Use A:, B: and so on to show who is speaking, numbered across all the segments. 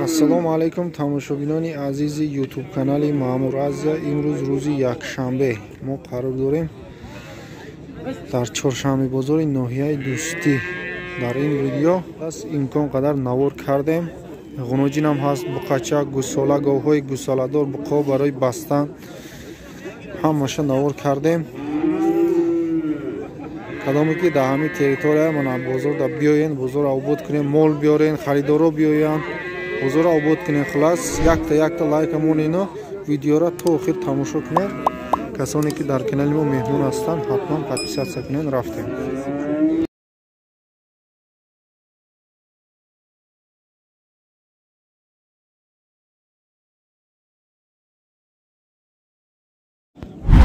A: Ассалому алайкум тамошобинони азизи YouTube канали Маъмур Азия. Имрӯз рӯзи якшанбе мо қарор дорем дар чоршанбе бозори ноҳияи Дӯстӣ. Дар ин видео аз имкон қадар навор кардем. Ғуноҷинам ҳаст, буқача, гусола, говҳои гусоладор, буқо барои бастан ҳамаша навор кардем. Кадоме ки дар ҳамин территория мана бозор да биёен, бозорро обод кунем, мол биёрен, харидоро биёянд, бозорро обод кунем. Хулас, якта якта лайка монено, видеоро то охир тамошо кунед. Касоне ки дар канали мо меҳмон ҳастанд, ҳатман подписатсия кунед. Рафтем.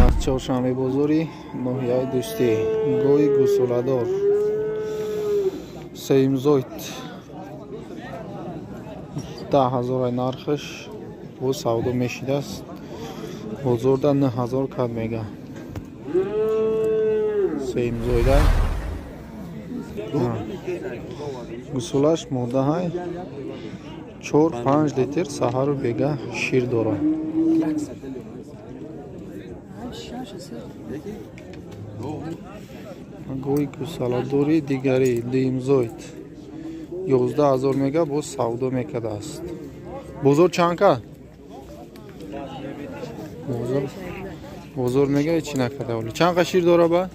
A: Аз чоршанбе бозори ноҳияи Дӯстӣ гои гусоладор сеюмзойт 10 000 нархаш бо савдо мешидааст. Бозорда 9000 кад мега. Сеюмзойда гусолаш модаҳай 4-5 литр саҳару бега шир дорад. Гои гусоладори дигари дуюмзойт 11 000 мега боз савдо мекардааст. Бозор чанд кад? Бозор мега ҳечи накарда. Оли чанд қа шир дора ба?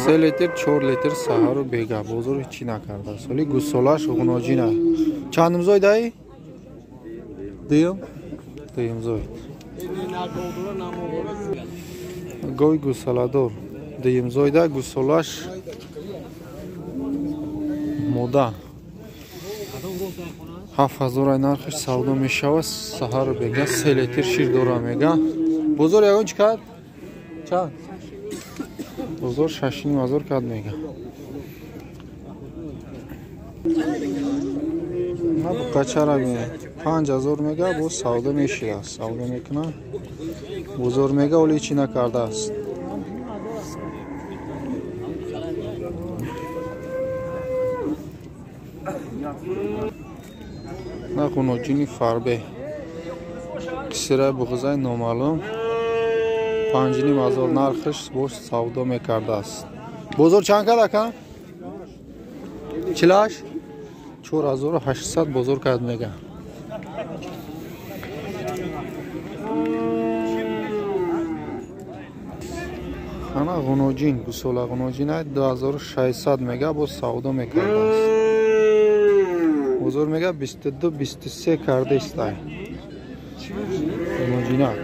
A: 3 литр, 4 литр саҳару бега. Бозор ҳечи накардааст. Оли гусолаш ғуноҷина. Чандумзой даи? Дуюм? Дуюмзойт. Гои гусоладор дуюмзойда гусолаш мода 7000 нархиш савдо мешавад. Саҳару бега 3 литр шир дора мега. Бозор ягон чӣ кард? Чанд? Бозор 6500 кард мега. На буқачара бинед. 5000 мега боз савдо мешидааст. Савдо мекунад. Бозор мега оли чӣ накардааст. На ғуноҷини фарбе кисираи буғзаи номаълум 5500 нархиш боз савдо мекардааст. Бозор чанд кард ака? 48 4800 бозор кард мега. Ана ғуноҷин гусола ғуноҷина 2600 мега боз савдо мекардааст. Бозор мега 22-23 карда истай. Ғуноҷинак.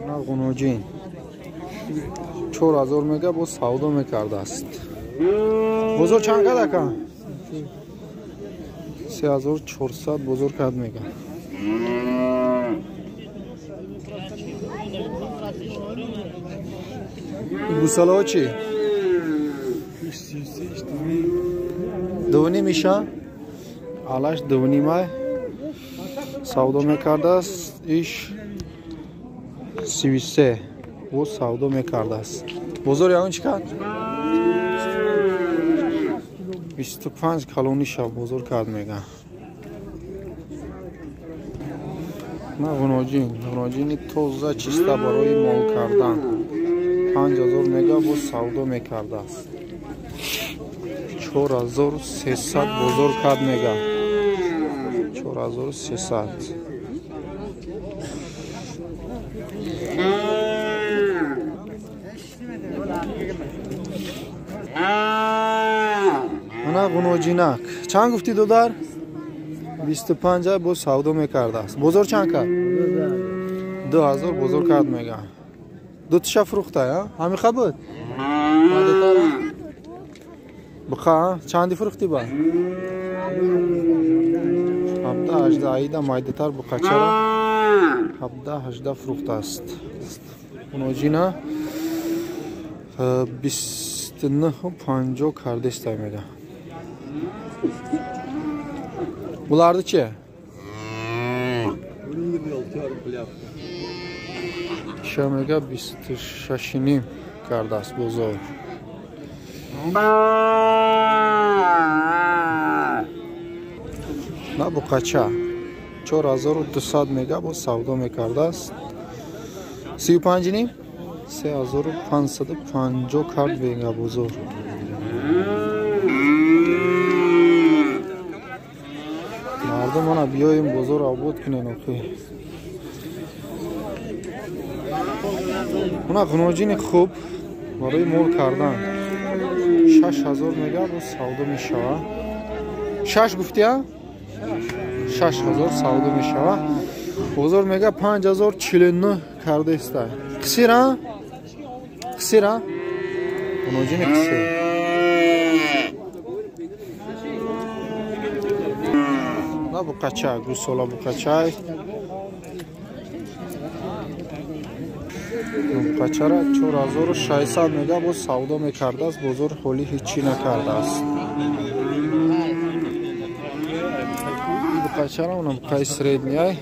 A: На ғуноҷин 4000 мега боз савдо мекардааст. Бозор чанд кард ака? 3400 бозор кард мега. Гусалаҳо чӣ? Дувним иша? Алаш дувнимай савдо мекардааст. Иш 33 боз савдо мекардааст. Бозор ягон чӣ кард? 25 калониша бозор кард мега. На ғуноҷин, ғуноҷини тоза чиста барои мол кардан 5000 мега боз савдо мекардааст. 4300 бозор кард мега. 4300. Ана ғуноҷинак чанд гуфтӣ додар? 25 боз савдо мекардааст. Бозор чанд кард? 2000 бозор кард мега. Дутиша фурӯхта, ҳамиқа буд? Буқа чанди фурӯхтӣ ба? 17-18 аида майдатар буқачара 17-18 фурӯхтааст. Ғуноҷина 29,50 кардестай мега. Bularni chi? Иша мега 26,5 кардааст бозор. На буқача 4200 мега бо савдо мекардааст. 35,5 3550 кард мега бозор. Мардум ана биёем бозор обод кунен охи. Она ғуноҷини хуб барои мол кардан 6000 мега бо савдо мешава. 6 гуфтия? 6000 савдо мешава. Бозор мега 5049 кардаиста. Қисира? Қисира? Ғуноҷини қисир. На буқача, гусола буқачай. Буқачара 4600 мега боз савдо мекардааст. Бозор ҳоли ҳеҷ чӣ накардааст. Буқачара она буқаи средняй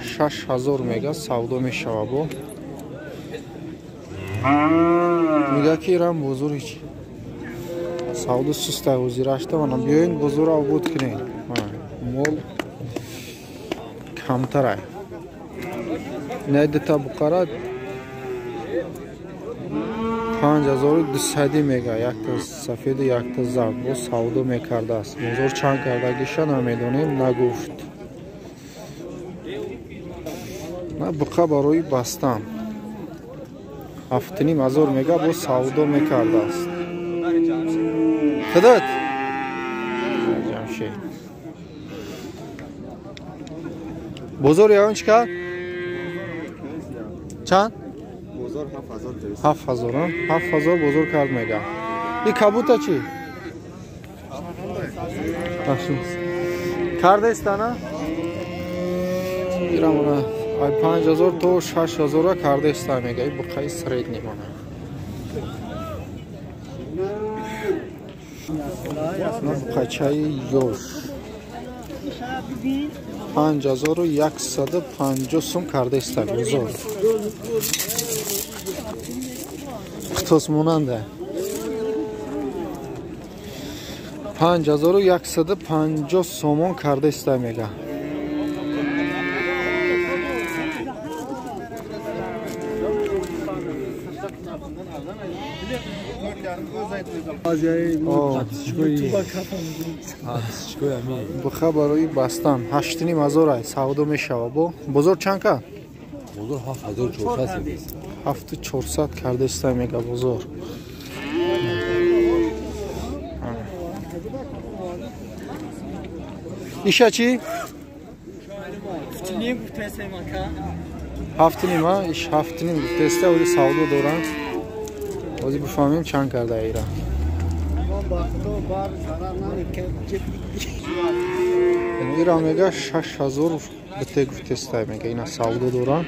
A: 6000 мега савдо мешава бо. Мега ки ирам бозор ҳеҷ савдо сустай ҳозирашта. Мана биёин бозорро обод кунед. Мол камтарай. Инай дута буқара 5200 мега, якта сафеду якта зард бо савдо мекардааст. Бозор чанд кардагиша намедонем, нагуфт. На буқа барои бастан 7500 мега бо савдо мекардааст. Худат Ҷамшед. Бозор ягон чӣ кард? Чанд?
B: Бозор 7000.
A: 7000, 7000 бозор кард мега. И кабута чӣ? Кардаистана? Ирамона ай 5000 то 6000 кардаиста мега. И буқаи средний мона. На буқачаи ёш 5150 сум кардаиста бозор. Қитос монанда 5150 сомон кардаиста мега. Буха барои бастан 8500 ай савдо мешава. Бо бозор чанд кард?
B: Бозор 7400.
A: 7400 кардаиста мега бозор. Иша чӣ? 7,5 иш 7,5 гуфтеста, оли савдо доранд. Ози бифаҳмем чанд карда ира. Ира мега 6000 бите гуфтеста мега. Ина савдо доранд.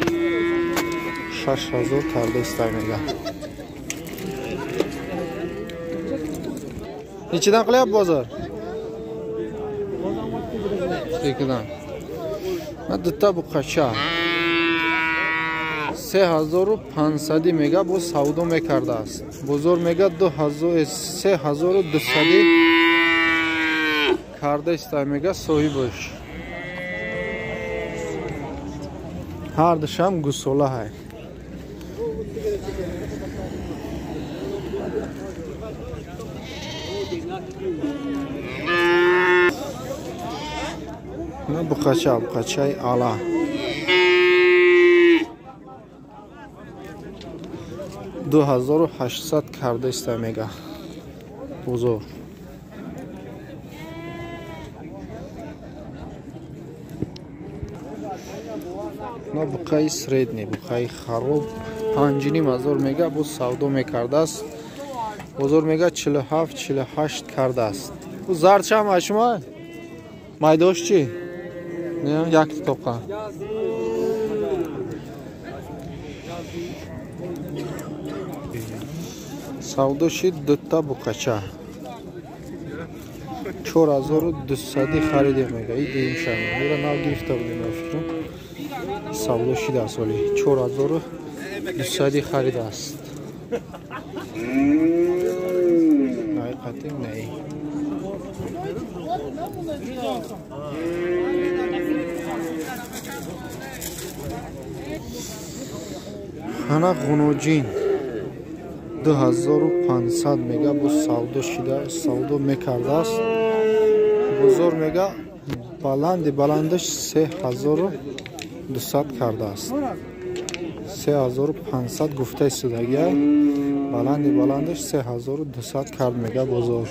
A: 6000 кардаиста мега. Nechidan qilyapti bozor? Ikkidan. На дута буқача 3500 мега бо савдо мекардааст. Бозор мега 3200 кардаиста мега соҳибаш. Ҳар душам гусола ҳай. На буқача, буқачаи ала 2800 кардаиста мега бозор. На буқаи средний, буқаи хароб 5500 мега боз савдо мекардааст. Бозор мега 47 48 кардааст. Ӯ зардшам ай шумо? Майдош чӣ? Не, як тоқа. Савдо шид дута буқача 4200 харидем мега. И дуюм шама. Ира нав гирифта будем, ба фикрам. савдо шидааст, вале 4200 харидааст. Наи қатим наи. Ана ғуноҷин 2500 мега бо савдо шида, савдо мекардааст. Бозор мега баланди баландаш 3200 кардааст. 3500 гуфта истодагия, баланди баландаш 3200 кард мега бозор.